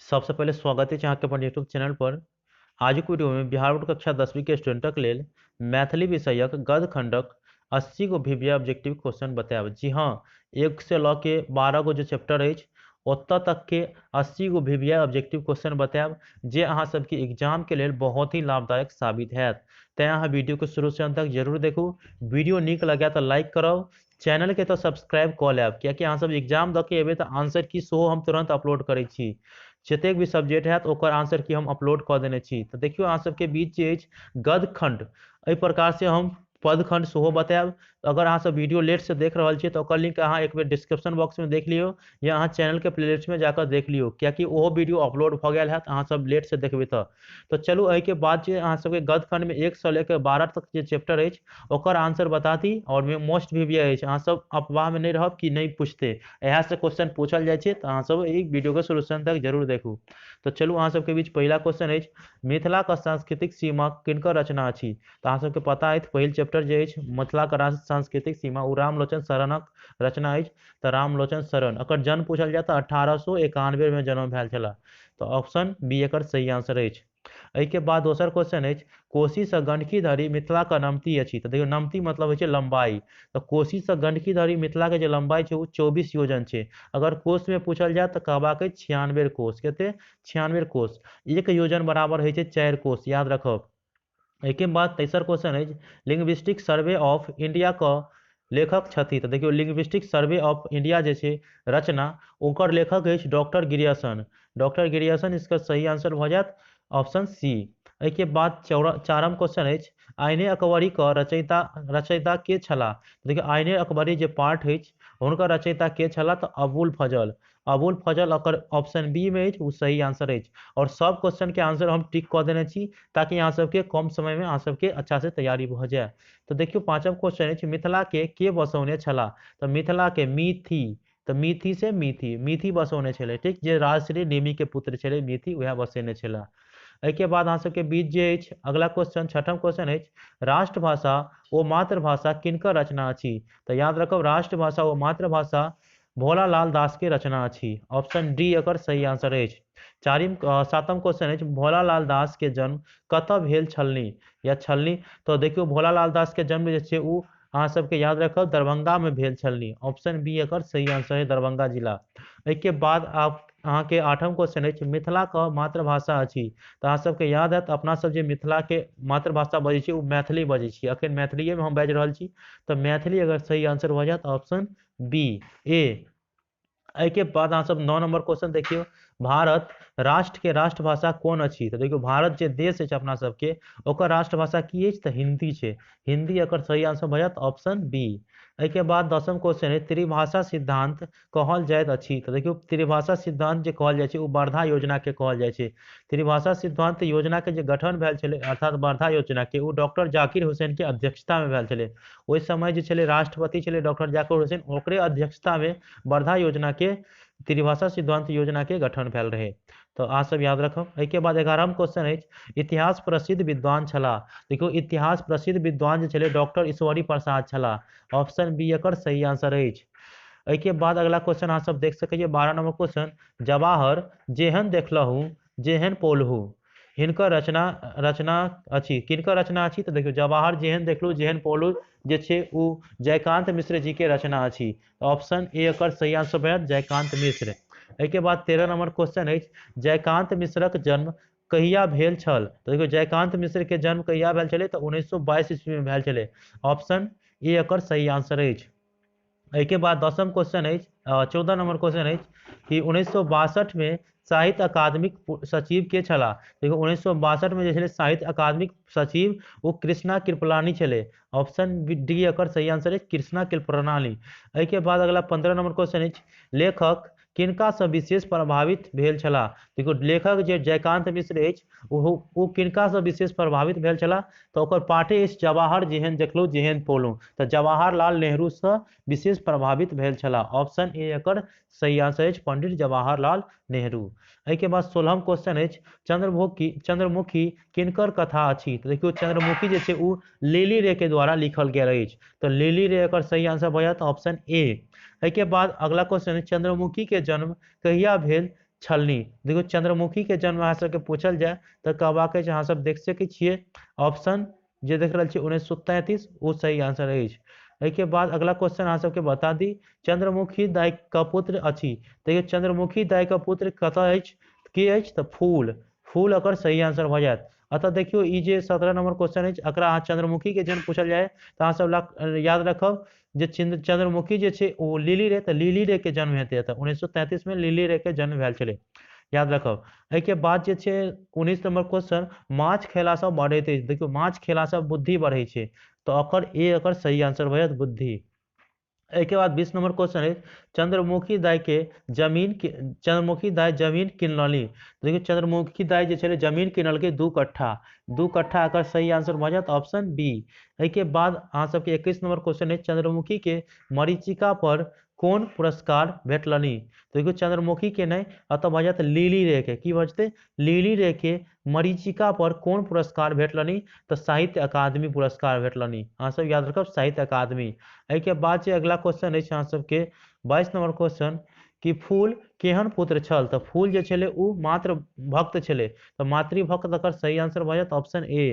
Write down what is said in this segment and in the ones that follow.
सबसँ पहिले स्वागत अछि अहाँके अपन यूट्यूब चैनल पर। आजुक वीडियोमे बिहार बोर्ड कक्षा 10वीं के स्टूडेंटक लेल मैथिली विषयक गद्य खंडक 80 गो वीवीआई ऑब्जेक्टिव क्वेश्चन बतायब। जी हाँ, 1 से लऽ के 12 गो जो चैप्टर अछि ओतऽ तक के 80 गो वीवीआई ऑब्जेक्टिव क्वेश्चन बतायब, जे अहाँ सबके एग्जाम के लेल बहुत ही लाभदायक साबित हैत। तैं अहाँ वीडियो के शुरू से अंत तक जरूर देखू। वीडियो नीक लगे तऽ लाइक करब, चैनल के तऽ सब्सक्राइब कऽ लेब, कियाकि अहाँ सब एग्जाम दऽ के एबै तऽ आंसर की सेहो हम तुरंत अपलोड करै छी। जतेक भी सब्जेक्ट हैत ओकर आंसर की हम अपलोड कऽ देने छी। तऽ देखियौ अहाँ सबके बीच जे अछि गद्य खंड, एहि प्रकार से हम पद खंड सेहो बतायब। अगर अहाँ सब वीडियो लेट से देख रहल छी तऽ ओकर लिंक अहाँ एक बेर डिस्क्रिप्शन बॉक्स में देख लियौ या अहाँ चैनल के प्लेलिस्ट में जाकर देख लियौ, कियाकि ओहो वीडियो अपलोड भऽ गेल हैत अहाँ सब लेट से देखबै तऽ। तऽ चलू एहिके बाद जे अहाँ सबके गद्य खंड में 1 से लेकर 12 तक जे चैप्टर अछि ओकर आंसर बता दी। और मोस्ट वीवीआई अछि, अहाँ सब अफवाह में नहीं रहब कि नहीं पूछते, इएह से क्वेश्चन पूछल जाइ छै। तऽ अहाँ सब एहि वीडियो के सोल्यूशन तक जरूर देखू। तऽ चलू अहाँ सबके बीच पहिला क्वेश्चन अछि, मिथिला के सांस्कृतिक सीमा किनकर रचना अछि? तऽ अहाँ सबके पता अछि पहिल चैप्टर जे अछि मिथिला के सांस्कृतिक सीमा ओ रामलोचन शरणक रचना अछि। तऽ रामलोचन शरण, अकर जन्म पूछल जाय तऽ 1891 में जन्म भेल छलाह। तऽ ऑप्शन बी एकर सही आंसर अछि। एहिके बाद दोसर क्वेश्चन अछि, कोसी से गंडकी धरि मिथिला के नमती अछि। तऽ देखियौ नमती मतलब होइ छै लंबाई। तऽ कोसी से गंडकी धरि मिथिला के जे लंबाई छै ओ 24 योजन छै। अगर कोस में पूछल जाय तऽ कहबाक अछि 96 कोस। कते? 96 कोस। एक योजन बराबर होइ छै 4 कोस, याद रखब। एहिके बाद तेसर क्वेश्चन अछि, लिंग्विस्टिक सर्वे ऑफ इंडिया के लेखक छथि। तऽ देखियौ लिंग्विस्टिक सर्वे ऑफ इंडिया जे छै रचना, ओकर लेखक अछि डॉक्टर ग्रियर्सन। डॉक्टर ग्रियर्सन इसका सही आंसर भऽ जायत ऑप्शन सी। एहिके बाद चारम क्वेश्चन अछि, आइने अकबरी के रचयिता के छलाह? देखियौ आइने अकबरी जे पाठ अछि हुनकर रचयिता के छलाह? तऽ अबुल फजल। अबुल फजल अकर ऑप्शन बी में अछि, ओ सही आंसर अछि। और सब क्वेश्चन के आंसर हम टिक कऽ देने छी ताकि अहाँ सबके कम समय में अहाँ सबके अच्छा से तैयारी भऽ जाय। तऽ देखियौ पाँचम क्वेश्चन अछि, मिथिला के बसौने छलाह? तऽ मिथिला के मिथि, तऽ मिथि से मिथि, मिथि बसौने छलै, ठीक, जे राजश्री नेमी के पुत्र छलै मिथि, वएह बसेने छलाह। एहिके बाद अहाँ सबके बीच जे अछि अगला क्वेश्चन छठम क्वेश्चन अछि, राष्ट्रभाषा ओ मातृभाषा किनकर रचना अछि? तऽ याद रखब राष्ट्रभाषा ओ मातृभाषा भोलालाल दास के रचना अछि। ऑप्शन डी एकर सही आंसर अछि। सातम क्वेश्चन अछि, भोलालाल दास के जन्म कतऽ भेल छलनि या छलनि? तऽ देखियौ भोलालाल दास के जन्म जे छै ओ अहाँ सबके याद रखब दरभंगा में भेल छलनि। ऑप्शन बी एकर सही आंसर है, दरभंगा जिला। एहिके बाद आप अहाँके आठम क्वेश्चन अछि, मिथिला के मातृभाषा अछि। तऽ अहाँ सबके याद हैत अपना सब जे मिथिला के मातृभाषा बजै छी ओ मैथिली बजै छी। अखन मैथिलीए में हम बाजि रहल छी, तऽ मैथिली अगर सही आंसर भऽ जायत ऑप्शन बी ए। एहिके बाद अहाँ सब 9 नंबर क्वेश्चन देखियौ, भारत राष्ट्र के राष्ट्रभाषा कोन अछि? तऽ देखियौ भारत जे देश अछि अपना सबके ओकर राष्ट्रभाषा की अछि? तऽ हिंदी छै। हिंदी एकर सही आंसर भऽ जायत ऑप्शन बी। एहिके बाद 10म क्वेश्चन है, त्रिभाषा सिद्धांत कहल जाइत अछि। तऽ देखियौ त्रिभाषा सिद्धांत जे कहल जाइ छै ओ वर्धा योजना के कहल जाइ छै। त्रिभाषा सिद्धांत योजना के जे गठन भेल छलै अर्थात वर्धा योजना के, ओ डॉक्टर जाकिर हुसैन के अध्यक्षता में भेल छलै। ओहि समय जे छलै राष्ट्रपति छलै डॉक्टर जाकिर हुसैन, ओकरे अध्यक्षता में वर्धा योजना के त्रिभाषा सिद्धांत योजना के गठन भेल रहे। तऽ अहाँ सब याद रखब। एहिके बाद 11म क्वेश्चन अछि, इतिहास प्रसिद्ध विद्वान छलाह। देखियौ इतिहास प्रसिद्ध विद्वान जे छलै डॉक्टर ईश्वरी प्रसाद छलाह। ऑप्शन बी एकर सही आंसर अछि। एहिके बाद अगला क्वेश्चन अहाँ सब देख सकै छियै 12 नंबर क्वेश्चन, जवाहर जेहन देखलहुँ जेहन पौलहुँ हिनकर रचना अछि। किनकर रचना अछि? तऽ देखियौ जवाहर जेहन देखलहुँ जेहन पौलहुँ जे छै ओ जयकांत मिश्र जी के रचना अछि। ऑप्शन ए एकर सही आंसर भऽ जायत जयकांत मिश्र। एहिके बाद 13 नंबर क्वेश्चन अछि, जयकांत मिश्रक जन्म कहिया भेल छल? तऽ देखियौ जयकांत मिश्र के जन्म कहिया भेल छलै? तऽ 1922 ईस्वी में भेल छलै। ऑप्शन ए एकर सही आंसर अछि। एहिके बाद 10म क्वेश्चन अछि, 14 नंबर क्वेश्चन अछि कि 1962 में साहित्य अकादमिक सचिव के छलाह? देखियौ 1962 में जे छलै साहित्य अकादमिक सचिव ओ कृष्णा कृपलानी छलै। ऑप्शन डी एकर सही आंसर अछि, कृष्णा कृपलानी। एहिके बाद अगला 15 नंबर क्वेश्चन अछि, लेखक किनकासँ विशेष प्रभावित भेल छलाह? देखियौ लेखक जे जयकांत मिश्र अछि ओ किनकासँ विशेष प्रभावित भेल छलाह? तऽ ओकर पाठे अछि जवाहर जेहन देखलहुँ जेहन पौलहुँ। तऽ जवाहरलाल नेहरूसँ विशेष प्रभावित भेल छलाह। ऑप्शन ए एकर सही आंसर अछि, पंडित जवाहरलाल नेहरू। एहिके बाद 16म क्वेश्चन अछि, चंद्रमुखी किनकर कथा अछि? तऽ देखियौ चंद्रमुखी जे छै ओ लिली रे के द्वारा लिखल गेल अछि। तऽ लिली रे एकर सही आंसर भऽ जायत ऑप्शन ए। एहिके बाद अगला क्वेश्चन अछि, चंद्रमुखी के जन्म कहिया भेल छलनी? देखियौ चंद्रमुखी के जन्म अहाँ सबके पूछल जाय तऽ कहबाक अछि अहाँ सब देख सकै छियै ऑप्शन जे देख रहल छी 1933 ओ सही आंसर अछि। एहिके बाद अगला क्वेश्चन अहाँ सबके बता दी, चंद्रमुखी दाई का पुत्र अछि। देखियौ चंद्रमुखी दाई का पुत्र कतऽ अछि, के अछि, तऽ फूल, फूल एकर सही आंसर भऽ जायत। अतः देखियौ ई जे 17 नंबर क्वेश्चन अछि एकरा अहाँ चंद्रमुखी के जन्म पूछल जाय तऽ अहाँ सब याद रखब जे चंद्रमुखी जे छै ओ लिली रे, तऽ लिली रे के जन्म हेतै एतऽ 1933 में लिली रे के जन्म भेल छलै, याद रखब। एहिके बाद जे छै 19 नंबर क्वेश्चन, माछ खेलासँ बढ़ैत अछि। देखियौ माछ खेलासँ बुद्धि बढ़ै छै, तऽ एकर ए एकर सही आंसर भऽ जायत बुद्धि। एहिके बाद 20 नंबर क्वेश्चन अछि, चंद्रमुखी दाई के जमीन के, चंद्रमुखी दाई जमीन किनलनि। देखियौ चंद्रमुखी दाई जे छलै जमीन किनलकै 2 कट्ठा, 2 कट्ठा एकर सही आंसर भऽ जायत ऑप्शन बी। एहिके बाद अहाँ सबके 21 नंबर क्वेश्चन अछि, चंद्रमुखी के मरीचिका पर कोन पुरस्कार भेटलनि? देखियौ चंद्रमुखी के नहि, एतऽ भऽ जायत लिली रे के, की भऽ जेतै, लिली रे के मरीचिका पर कोन पुरस्कार भेटलनि? तऽ साहित्य अकादमी पुरस्कार भेटलनि, अहाँ सब याद रखब साहित्य अकादमी। एहिके बाद जे अगला क्वेश्चन अछि अहाँ सबके 22 नंबर क्वेश्चन, कि फूल केहन पुत्र छल? तऽ फूल जे छलै ओ मातृ भक्त छलै, तऽ मातृभक्त एकर सही आंसर भऽ जायत ऑप्शन ए।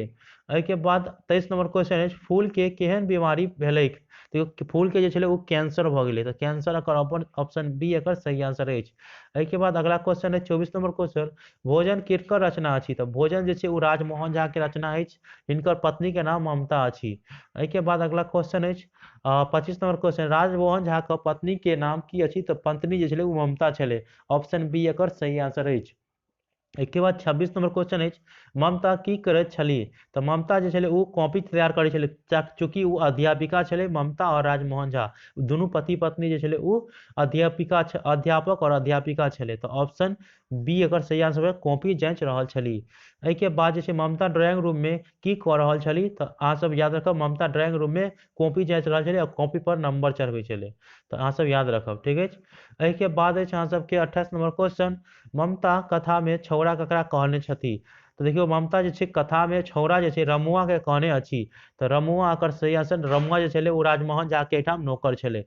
एहिके बाद 23 नंबर क्वेश्चन अछि, फूल के केहन बीमारी भेलैक? देखियौ फूल के जे छलै ओ कैंसर भऽ गेलै, तऽ कैंसर एकर अपन ऑप्शन बी एकर सही आंसर अछि। एहिके बाद अगला क्वेश्चन अछि 24 नंबर क्वेश्चन, भोजन केकर रचना अछि? तऽ भोजन जे छै ओ राजमोहन झा के रचना अछि, हिनकर पत्नी के नाम ममता अछि। एहिके बाद अगला क्वेश्चन अछि 25 नंबर क्वेश्चन, राजमोहन झा के पत्नी के नाम की अछि? तऽ पत्नी जे छलै ओ ममता छलै, ऑप्शन बी एकर सही आंसर अछि। एहिके बाद 26 नंबर क्वेश्चन अछि, ममता की करैत छली? तऽ ममता जे छलै ओ कॉपी तैयार करै छलै, चूँकि ओ अध्यापिका छलै, ममता और राजमोहन झा दुनू पति पत्नी जे छलै ओ अध्यापिका अध्यापक और अध्यापिका छलै, तऽ ऑप्शन बी एकर सही आंसर भेल, कॉपी जाँचि रहल छली। एहिके बाद जे छै ममता ड्राइंग रूम में की कऽ रहल छली? तऽ अहाँ सब याद रखब ममता ड्राइंग रूम में कॉपी जाँचि रहल छली और कॉपी पर नंबर चढ़बै छलै, तऽ अहाँ सब याद रखब, ठीक अछि। एहिके बाद अछि अहाँ सबके 28 नंबर क्वेश्चन, ममता कथा में छौड़ा ककरा कहने छथि? तऽ देखियौ ममता जे छै कथा में छौड़ा जे छै रमुआ के कहने अछि, तऽ रमुआ एकर सही आंसर, रमुआ जे छलै ओ राजमोहन झा के एहिठाम नौकर छलै।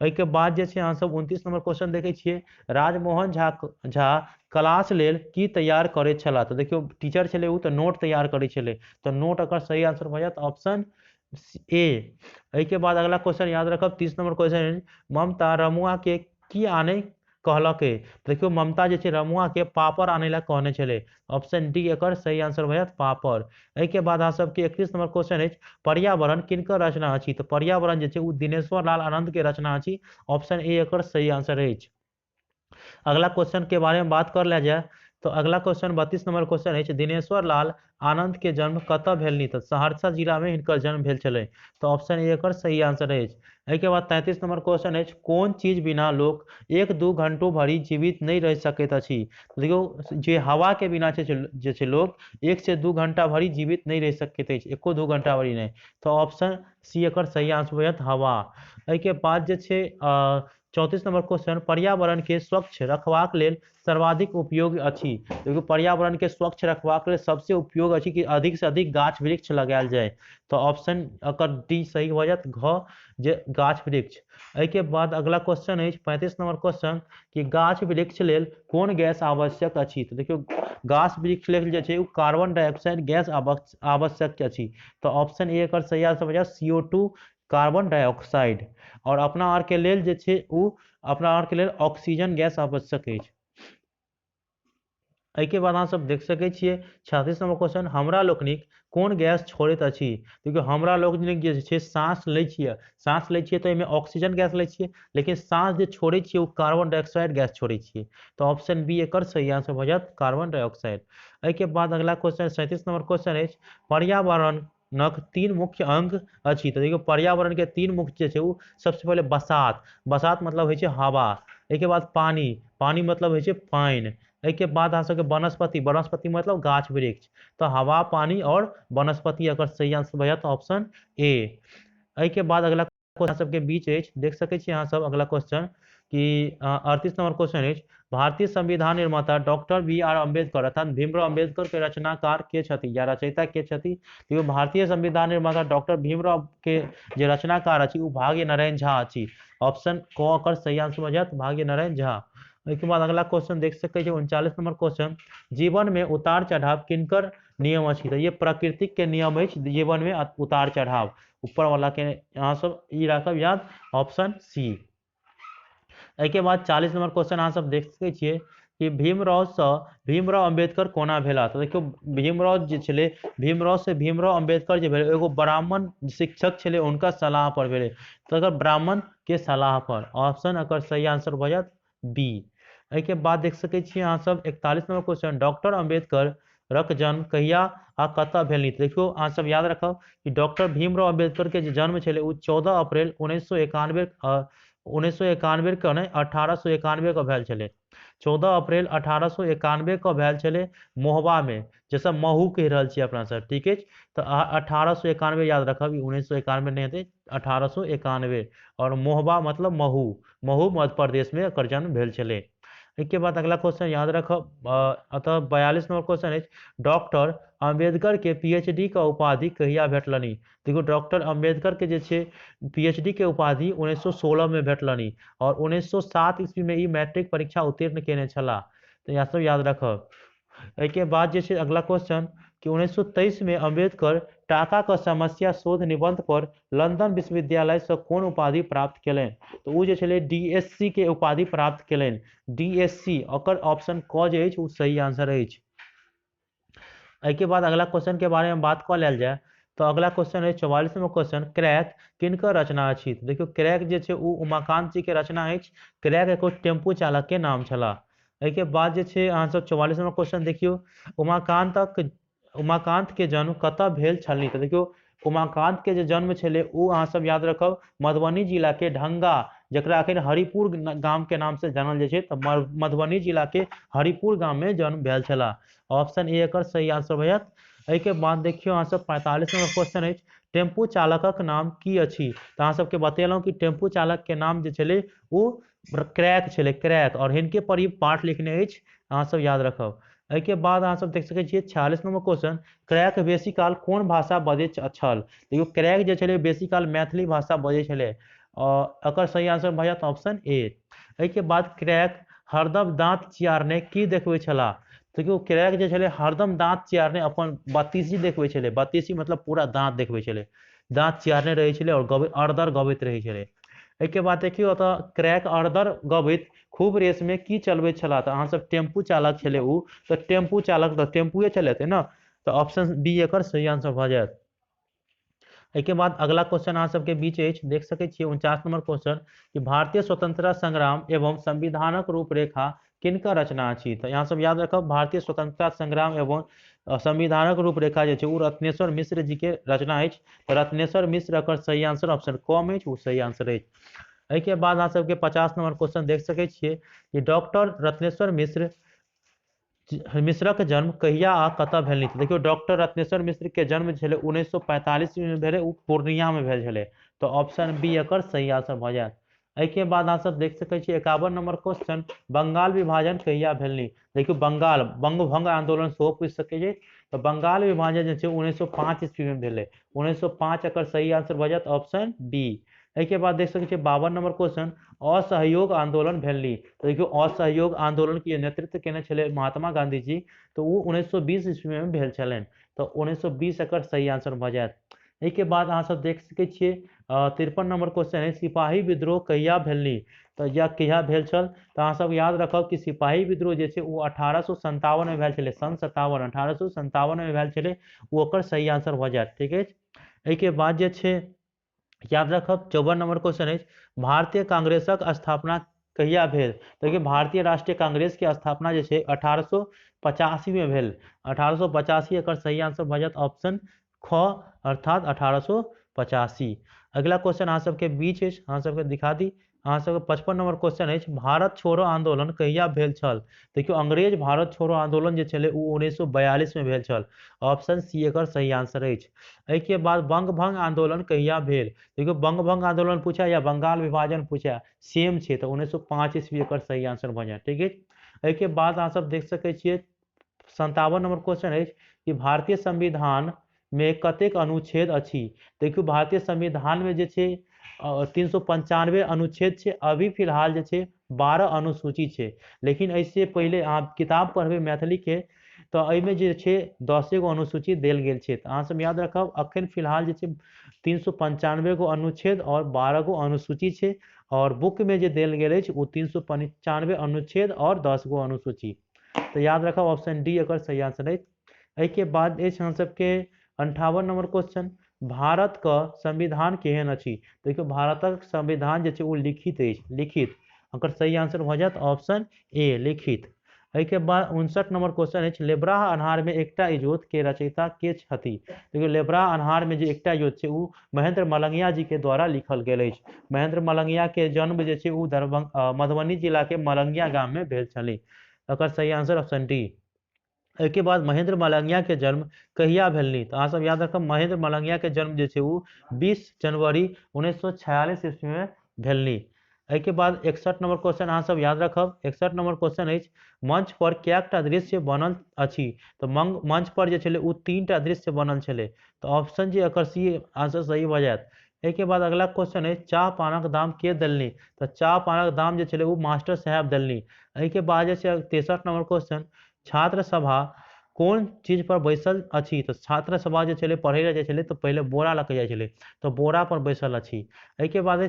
एहिके बाद जे छै अहाँ सब 29 नंबर क्वेश्चन देखै छियै, राजमोहन झा क्लास लेल की तैयार करैत छलाह? तऽ देखियौ टीचर छलै ओ तऽ नोट तैयार करै छलै, तऽ नोट एकर सही आंसर भऽ जायत ऑप्शन ए। एहिके बाद अगला क्वेश्चन याद रखब 30 नंबर क्वेश्चन, ममता रमुआ के की आने कहलकै? देखियौ ममता जे छै रमुआ के पापड़ आनै लए कहने छलै, ऑप्शन डी एकर सही आंसर भऽ जायत पापड़। एहिके बाद अहाँ सबके 31 नंबर क्वेश्चन अछि, पर्यावरण किनकर रचना अछि? तऽ पर्यावरण जे छै ओ दिनेश्वर लाल आनंद के रचना अछि, ऑप्शन ए एकर सही आंसर अछि। अगला क्वेश्चन के बारे में बात कर लिया जाय तो अगला क्वेश्चन 32 नंबर क्वेश्चन अछि, दिनेश्वर लाल आनंद के जन्म कतऽ भेलनि? तऽ सहरसा जिला में हिनकर जन्म भेल छलै, तऽ ऑप्शन ए एकर सही आंसर अछि। एहिके बाद 33 नंबर क्वेश्चन अछि, कोन चीज बिना लोक 1-2 घंटो भरि जीवित नहि रहि सकैत अछि? देखियौ जे हवा के बिना जे छै लोक 1 से 2 घंटा भरि जीवित नहि रहि सकैत अछि, 1-2 घंटा भरि नहि, तऽ ऑप्शन सी एकर सही आंसर हो जायत हवा। एहिके बाद जे छै 34 नंबर क्वेश्चन, पर्यावरण के स्वच्छ रखबाक लेल सर्वाधिक उपयोग अछि। देखियौ पर्यावरण के स्वच्छ रखबाक लेल सबसे उपयोग अछि कि अधिक से अधिक गाछ वृक्ष लगायल जाय, तऽ ऑप्शन एकर डी सही भऽ जायत, घ जे गाछ वृक्ष। एहिके बाद अगला क्वेश्चन अछि 35 नंबर क्वेश्चन, कि गाछ वृक्ष लेल कोन गैस आवश्यक अछि? तऽ देखियौ गाछ वृक्ष लेल जे छै ओ कार्बन डाइऑक्साइड गैस आवश्यक अछि, तऽ ऑप्शन ए एकर सही आंसर भऽ जायत CO2 carbon dioxide, और अपना आर के लेल जे छै ओ अपना आर के लेल ऑक्सीजन गैस आवश्यक अछि। एहिके बाद अहाँ सब देख सकै छियै 36 नंबर क्वेश्चन, हमरा लोकनिक कोन गैस छोड़ैत अछि? देखियौ हमरा लोकनिक जे छै साँस लै छियै, साँस लै छियै तऽ एहिमे ऑक्सीजन गैस लै छियै, लेकिन साँस जे छोड़ै छियै ओ कार्बन डाइऑक्साइड गैस छोड़ै छियै, तऽ ऑप्शन बी एकर सही आंसर भऽ जायत कार्बन डाइऑक्साइड। एहिके बाद अगला क्वेश्चन 37 नंबर क्वेश्चन अछि, पर्यावरणक 3 मुख्य अंग अछि। तऽ देखियौ पर्यावरण के 3 मुख्य जे छै ओ सबसे पहिले बसात, बसात मतलब होइ छै हवा, एहिके बाद पानी, पानी मतलब होइ छै पानि, एहिके बाद अहाँ सबके वनस्पति, वनस्पति मतलब गाछ वृक्ष, तऽ हवा पानी और वनस्पति एकर सही आंसर भऽ जायत ऑप्शन ए। एहिके बाद अगला क्वेश्चन सबके बीच अछि, देख सकै छी अहाँ सब अगला क्वेश्चन कि 38 नंबर क्वेश्चन अछि, भारतीय संविधान निर्माता डॉक्टर बी आर अम्बेडकर अर्थात भीमराव अम्बेडकर के रचनाकार के छथि या रचयिता के छथि? तो भारतीय संविधान निर्माता डॉक्टर भीमराव के जे रचनाकार अछि ओ भाग्य नारायण झा अछि, ऑप्शन क एकर सही आंसर भऽ जायत भाग्य नारायण झा। ओहिके बाद अगला क्वेश्चन देख सकै छी 39 नंबर क्वेश्चन, जीवन में उतार चढ़ाव किनकर नियम अछि? तऽ ये प्रकृतिक के नियम अछि, जीवन में उतार चढ़ाव। ऊपर वाला के अहाँ सब ई राखब याद, ऑप्शन सी। एहिके बाद 40 नंबर क्वेश्चन अहाँ सब देख सकै छियै कि भीमरावसँ भीमराव अम्बेडकर कोना भेला? तऽ देखियौ भीमराव जे छलै, भीमराव से भीमराव अम्बेडकर जे भेलै एगो ब्राह्मण शिक्षक छलै, हुनका सलाह पर भेलै। तऽ अगर ब्राह्मण के सलाह पर, ऑप्शन एकर सही आंसर भऽ जायत बी। एहिके बाद देख सकै छियै अहाँ सब 41 नंबर क्वेश्चन, डॉक्टर अम्बेडकर रक जन्म कहिया आ कतऽ भेलनि? देखियौ अहाँ सब याद रखब कि डॉक्टर भीमराव अम्बेडकर के जे जन्म छलै ओ 14 अप्रैल 1991 के नहि 1891 के भेल छलै। 14 अप्रैल 1891 के भेल छलै मोहबा में, जैसे महू कहि रहल छी अपना सब, ठीक अछि। तऽ 1891 याद रखब, 1991 नहि हेतै, 1891। और मोहबा मतलब महू, महू मध्य प्रदेश में एकर जन्म भेल छलै। एहिके बाद अगला क्वेश्चन याद रखब, अतः 42 नंबर क्वेश्चन अछि, डॉक्टर अम्बेडकर के पीएचडी के उपाधि कहिया भेटलनि? देखियौ डॉक्टर अम्बेडकर के जे छै पीएचडी के उपाधि 1916 में भेटलनि और 1907 ईस्वी में ई मैट्रिक परीक्षा उत्तीर्ण केने छलाह। तऽ इएह सब याद रखब। एहिके बाद जे छै अगला क्वेश्चन कि 1923 में अम्बेडकर टाका के समस्या शोध निबंध पर लंदन विश्वविद्यालय से कोन उपाधि प्राप्त केलनि? तऽ ओ जे छलै डीएससी के उपाधि प्राप्त केलनि, डीएससी। ओकर ऑप्शन क जे अछि ओ सही आंसर अछि। एहिके बाद अगला क्वेश्चन के बारे में बात कऽ लेल जाय तऽ अगला क्वेश्चन अछि 44 नंबर क्वेश्चन, क्रैक किनकर रचना अछि? देखियौ क्रैक जे छै ओ उमाकांत जी के रचना अछि। क्रैक एगो टेम्पू चालक के नाम छलाह। एहिके बाद जे छै अहाँ सब 44 नंबर क्वेश्चन देखियौ, उमाकांत के जन्म कतऽ भेल छलनि? तऽ देखियौ उमाकांत के जे जन्म छलै ओ अहाँ सब याद रखब मधुबनी जिला के ढंगा, जकरा अखन हरिपुर गाम के नाम से जानल जाइ छै, तऽ मधुबनी जिला के हरिपुर गाम में जन्म भेल छलाह। ऑप्शन ए एकर सही आंसर भऽ जायत। एहिके बाद देखियौ अहाँ सब 45 नंबर क्वेश्चन अछि, टेम्पू चालकक नाम की अछि? तऽ अहाँ सबके बतेलहुँ कि टेम्पू चालक के नाम जे छलै ओ क्रैक छलै, क्रैक, और हिनके पर ई पाठ लिखने अछि, अहाँ सब याद रखब। एहिके बाद अहाँ सब देख सकै छियै 46 नंबर क्वेश्चन, क्रैक बेसी काल कोन भाषा बजैत छल? देखियौ क्रैक जे छलै बेसी काल मैथिली भाषा बजै छलै, और एकर सही आंसर भऽ जायत ऑप्शन ए। एहिके बाद क्रैक हरदम दाँत चियारने की देखबै छलाह? देखियौ क्रैक जे छलै हरदम दाँत चियारने अपन बत्तीसी देखबै छलै, बत्तीसी मतलब पूरा दाँत देखबै छलै, दाँत चियारने रहै छलै और गबै अरदर गबैत रहै छलै। एहिके बाद देखियौ ओतऽ क्रैक अरदर गबैत खूब रेसमे की चलबैत छलाह? तऽ अहाँ सब टेम्पू चालक छलै ओ, तऽ टेम्पू चालक तऽ टेम्पुए चलेतै ने, तऽ ऑप्शन बी एकर सही आंसर भऽ जायत। एहिके बाद अगला क्वेश्चन अहाँ सबके बीच अछि, देख सकै छियै 49 नंबर क्वेश्चन कि भारतीय स्वतंत्रता संग्राम एवं संविधानक रूपरेखा किनकर रचना अछि? तऽ यहाँ सब याद रखब भारतीय स्वतंत्रता संग्राम एवं संविधानक रूपरेखा जे छै ओ रत्नेश्वर मिश्र जी के रचना अछि। तऽ रत्नेश्वर मिश्र एकर सही आंसर ऑप्शन कम अछि, ओ सही आंसर अछि। एहिके बाद अहाँ सबके 50 नंबर क्वेश्चन देख सकै छियै कि डॉक्टर रत्नेश्वर मिश्रक जन्म कहिया आ कतऽ भेलनि? देखियौ डॉक्टर रत्नेश्वर मिश्र के जन्म छलै 1945 में भेलै, ओ पूर्णिया में भेल छलै। तऽ ऑप्शन बी एकर सही आंसर भऽ जायत। एहिके बाद अहाँ सब देख सकै छी 51 नंबर क्वेश्चन, बंगाल विभाजन कहिया भेलनि? देखियौ बंगाल बंगभंग आंदोलन सेहो पूछि सकै छै। तऽ बंगाल विभाजन जे छै 1905 ईस्वी में भेलै, 1905 एकर सही आंसर भऽ जायत ऑप्शन बी। एहिके बाद देख सकै छियै 52 नंबर क्वेश्चन, असहयोग आंदोलन भेलनि। तऽ देखियौ असहयोग आंदोलन के नेतृत्व केने छलै महात्मा गांधी जी, तऽ ओ 1920 ईस्वी में भेल छलनि, तऽ 1920 एकर सही आंसर भऽ जायत। एहिके बाद अहाँ सब देख सकै छियै 53 नंबर क्वेश्चन है, सिपाही विद्रोह कहिया भेलनि? तऽ या कहिया भेल छल? तऽ अहाँ सब याद रखब कि सिपाही विद्रोह जे छै ओ 1857 में भेल छलै, सन 57 1857 में भेल छलै, ओ ओकर सही आंसर भऽ जायत, ठीक अछि। एहिके बाद जे छै याद रखब 54 नंबर क्वेश्चन अछि, भारतीय कांग्रेसक स्थापना कहिया भेल? देखियौ भारतीय राष्ट्रीय कांग्रेस के स्थापना जे छै 1885 में भेल, 1885 एकर सही आंसर भऽ जायत ऑप्शन ख, अर्थात 1885। अगला क्वेश्चन अहाँ सबके बीच अछि, अहाँ सबके दिखा दी, अहाँ सबके 55 नंबर क्वेश्चन अछि, भारत छोड़ो आंदोलन कहिया भेल छल? देखियौ अंग्रेज भारत छोड़ो आंदोलन जे छलै ओ 1942 में भेल छल, ऑप्शन सी एकर सही आंसर अछि। एहिके बाद बंगभंग आंदोलन कहिया भेल? देखियौ बंगभंग आंदोलन पूछा या बंगाल विभाजन पूछा, सेम छै, तऽ 1905 ईस्वी एकर सही आंसर भऽ जायत, ठीक अछि। एहिके बाद अहाँ सब देख सकै छियै 57 नंबर क्वेश्चन अछि कि भारतीय संविधान में कतेक अनुच्छेद अछि? देखियौ भारतीय संविधान में जे छै 395 अनुच्छेद छै, अभी फिलहाल जे छै 12 अनुसूची छै। लेकिन एहिसँ पहिले अहाँ किताब पढ़बै मैथिलीके तऽ एहिमे जे छै 10 गो अनुसूची देल गेल छै। तऽ अहाँ सब याद रखब अखन फिलहाल जे छै 395 गो अनुच्छेद और 12 गो अनुसूची छै और बुक में जे देल गेल अछि ओ 395 अनुच्छेद और 10 गो अनुसूची। तऽ याद रखब ऑप्शन डी एकर सही आंसर अछि। एहिके बाद अछि हम सबके 58 नंबर क्वेश्चन, भारत का संविधान केहन अछि? देखियौ भारतक संविधान जे छै ओ लिखित अछि, लिखित। एकर सही आंसर भऽ जायत ऑप्शन ए लिखित। एहिके बाद 59 नंबर क्वेश्चन अछि, लेबराह अन्हार में एकटा इजोत के रचयिता के छथि? देखियौ लेबराह अन्हार में जे एकटा इजोत छै ओ महेंद्र मलंगिया जी के द्वारा लिखल गेल अछि। महेंद्र मलंगिया के जन्म जे छै ओ मधुबनी जिला के मलंगिया गाम में भेल छलै। एकर सही आंसर ऑप्शन डी। एहिके बाद महेंद्र मलंगिया के जन्म कहिया भेलनि? तऽ अहाँ सब याद रखब महेंद्र मलंगिया के जन्म जे छै ओ 20 जनवरी 1946 ईस्वी में भेलनि। एहिके बाद 61 नंबर क्वेश्चन अहाँ सब याद रखब, 61 नंबर क्वेश्चन अछि, मंच पर कएकटा दृश्य बनल अछि? तऽ मंच पर जे छलै ओ 3टा दृश्य बनल छलै। तऽ ऑप्शन जे एकर सी आंसर सही भऽ जायत। एहिके बाद अगला क्वेश्चन अछि, चाह पानक दाम के देलनि? तऽ चाह पानक दाम जे छलै ओ मास्टर साहेब देलनि। एहिके बाद जे छै 63 नंबर क्वेश्चन, छात्र सभा कोन चीज पर बैसल अछि? तऽ छात्र सभा जे छलै पढ़ै लए जाइ छलै तऽ पहिले बोरा लऽ के जाइ छलै, तऽ बोरा पर बैसल अछि। एहिके बाद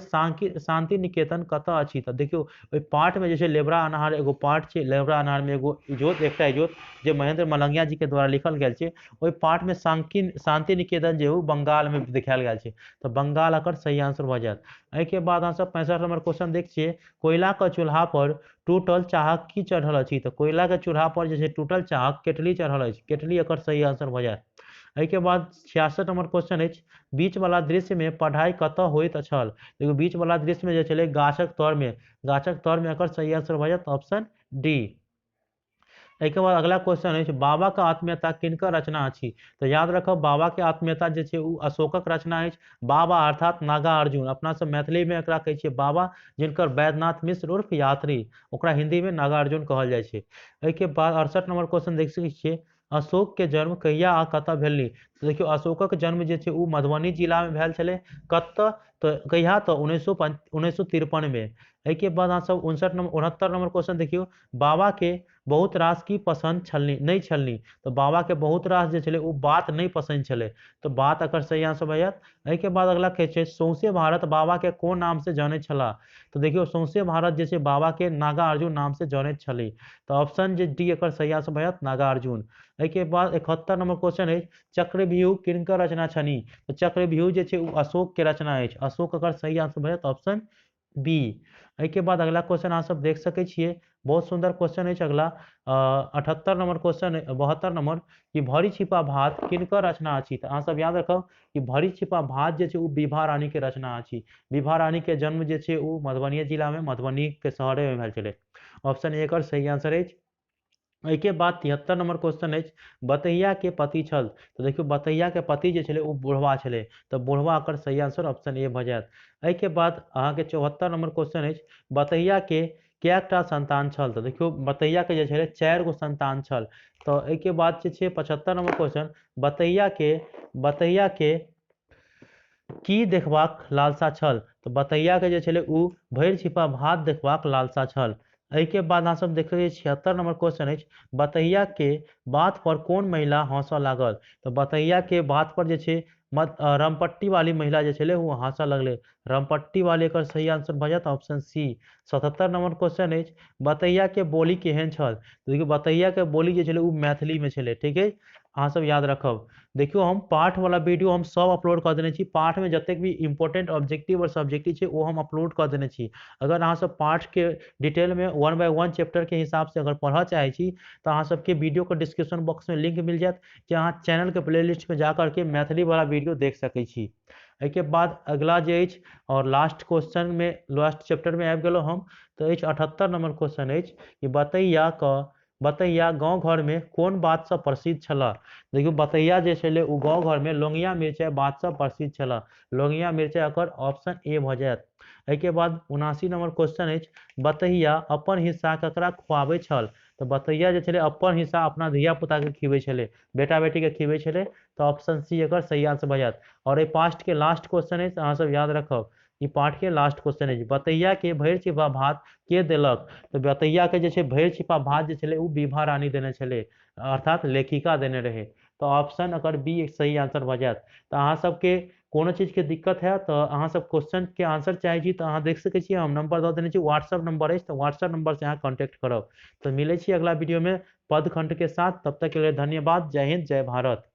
शांति निकेतन कतऽ अछि? तऽ देखियौ ओहि पाठमे जे छै लेबरा अन्हार एगो पाठ छै, लेबरा अन्हारमे एगो इजोत, एकटा इजोत जे महेंद्र मलंगिया जी के द्वारा लिखल गेल छै, ओहि पाठमे शांति निकेतन जे ओ बंगालमे देखायल गेल छै। तऽ बंगाल एकर सही आंसर भऽ जायत। एहिके बाद अहाँ सब 65 नंबर क्वेश्चन देख छियै, कोयलाके चूल्हा पर टूटल चाहक की चढ़ल अछि? तऽ कोयलाके चूल्हा पर जे छै टूटल चाहक केटली चढ़ल अछि, केटली एकर सही आंसर भऽ जायत। एहिके बाद 66 नंबर क्वेश्चन अछि, बीच वाला दृश्य में पढ़ाई कतऽ होइत छल? देखियौ बीच वाला दृश्य में जे छलै गाछक तर में, गाछक तर में एकर सही आंसर भऽ जायत ऑप्शन डी। एहिके बाद अगला क्वेश्चन अछि, बाबा के आत्मीयता किनकर रचना अछि? तऽ याद रखब बाबा के आत्मीयता जे छै ओ अशोकक रचना अछि। बाबा अर्थात नागार्जुन, अपना सब मैथिली में एकरा कहै छियै बाबा, जिनकर वैद्यनाथ मिश्र उर्फ यात्री, ओकरा हिंदी में नागार्जुन कहल जाइ छै। एहिके बाद 68 नंबर क्वेश्चन देख सकै छियै, अशोक के जन्म कहिया आ कतऽ भेलनि? तऽ देखियौ अशोकक जन्म जे छै ओ मधुबनी जिला में भेल छलै, कतऽ तऽ कहिया? तऽ 1953 में। एहिके बाद अहाँ सब 69 नंबर क्वेश्चन देखियौ, बाबा के बहुत रास की पसंद छलनि नहि छलनि? तऽ बाबा के बहुत रास जे छलै ओ बात नहि पसंद छलै, तऽ बात एकर सही आंसर भऽ जायत। एहिके बाद अगला कहै छै, सौंसे भारत बाबा के कोन नाम से जनैत छलाह? तऽ देखियौ सौंसे भारत जे छै बाबा के नागार्जुन नाम से जनैत छलै, तऽ ऑप्शन जे डी एकर सही आंसर भऽ जायत नागार्जुन। एहिके बाद 71 नंबर क्वेश्चन अछि, चक्रव्यूह किनकर रचना छनि? तऽ चक्रव्यूह जे छै ओ अशोक के रचना अछि, अशोक एकर सही आंसर भऽ जायत ऑप्शन बी। एहिके बाद अगला क्वेश्चन अहाँ सब देख सकै छियै, बहुत सुंदर क्वेश्चन अछि अगला 78 नंबर क्वेश्चन, 72 नंबर, कि भरी छिपा भात किनकर रचना अछि? तऽ अहाँ सब याद रखब कि भरी छिपा भात जे छै ओ विभा रानी के रचना अछि। विभा रानी के जन्म जे छै ओ मधुबनी जिला में, मधुबनी के शहरे में भेल छलै। ऑप्शन ए एकर सही आंसर अछि। एहिके बाद 73 नंबर क्वेश्चन अछि, बतहिया के पति छल? तऽ देखियौ बतहिया के पति जे छलै ओ बुढ़वा छलै, तऽ बुढ़वा एकर सही आंसर ऑप्शन ए भऽ जायत। एहिके बाद अहाँके 74 नंबर क्वेश्चन अछि, बतहिया के कएकटा संतान छल? तऽ देखियौ बतहिया के जे छलै 4 गो संतान छल। तऽ एहिके बाद जे छै 75 नंबर क्वेश्चन, बतहिया के की देखबाक लालसा छल? तऽ बतहिया के जे छलै ओ भरि छिपा भात देखबाक लालसा छल। एहिके बाद अहाँ सब देखै छियै 76 नंबर क्वेश्चन अछि, बतहिया के बात पर कोन महिला हंसऽ लागल? तऽ बतहिया के बात पर जे छै रमपट्टी वाली महिला जे छलै ओ हंसऽ लगलै, रमपट्टी वाली एकर सही आंसर भऽ जायत ऑप्शन सी। 77 नंबर क्वेश्चन अछि, बतहिया के बोली केहन छल? देखियौ बतहिया के बोली जे छलै ओ मैथिली में छलै, ठीक है, अहाँ सब याद रखब। देखियौ हम पाठ वाला वीडियो हम सब अपलोड कऽ देने छी, पाठ में जतेक भी इम्पोर्टेंट ऑब्जेक्टिव और सब्जेक्टिव छै ओ हम अपलोड कऽ देने छी। अगर अहाँ सब पाठ के डिटेल में 1 बाय 1 चैप्टर के हिसाब से अगर पढ़ऽ चाहै छी तऽ अहाँ सबके वीडियो के डिस्क्रिप्शन बॉक्स में लिंक मिल जायत कि अहाँ चैनल के प्लेलिस्ट में जा करके मैथिली वाला वीडियो देख सकै छी। एहिके बाद अगला जे अछि और लास्ट क्वेश्चन में, लास्ट चैप्टर में आबि गेलहुँ हम, तऽ अछि 78 नंबर क्वेश्चन अछि कि बतहिया गाँव घर में कोन बातसँ प्रसिद्ध छलाह? देखियौ बतहिया जे छलै ओ गाँव घर में लौंगिया मिरचाइ बातसँ प्रसिद्ध छलाह, लौंगिया मिरचाइ एकर ऑप्शन ए भऽ जायत। एहिके बाद 79 नंबर क्वेश्चन अछि, बतहिया अपन हिस्सा ककरा खुआबै छल? तऽ बतहिया जे छलै अपन हिस्सा अपना धिया पुताके खिबै छलै, बेटा बेटीके खिबै छलै, तऽ ऑप्शन सी एकर सही आंसर भऽ जायत। और एहि पास्ट के लास्ट क्वेश्चन अछि, अहाँ सब याद रखब, ई पाठ के लास्ट क्वेश्चन अछि। बतैया के भरि छिपा भात के देलक? तऽ बतैया के जे छै भरि छिपा भात जे छलै ओ विभा रानी देने छलै, अर्थात लेखिका देने रहै। तऽ ऑप्शन एकर बी सही आंसर भऽ जायत। तऽ अहाँ सबके कोनो चीजके दिक्कत हैत तऽ अहाँ सब क्वेश्चनके आंसर चाहै छी तऽ अहाँ देख सकै छी, हम नंबर दऽ देने छी, व्हाट्सअप नंबर अछि, तऽ व्हाट्सअप नंबर से अहाँ कॉन्टैक्ट करब। तऽ मिलै छी अगला वीडियोमे पद खंडके साथ, तब तक के लिए धन्यवाद। जय हिंद, जय भारत।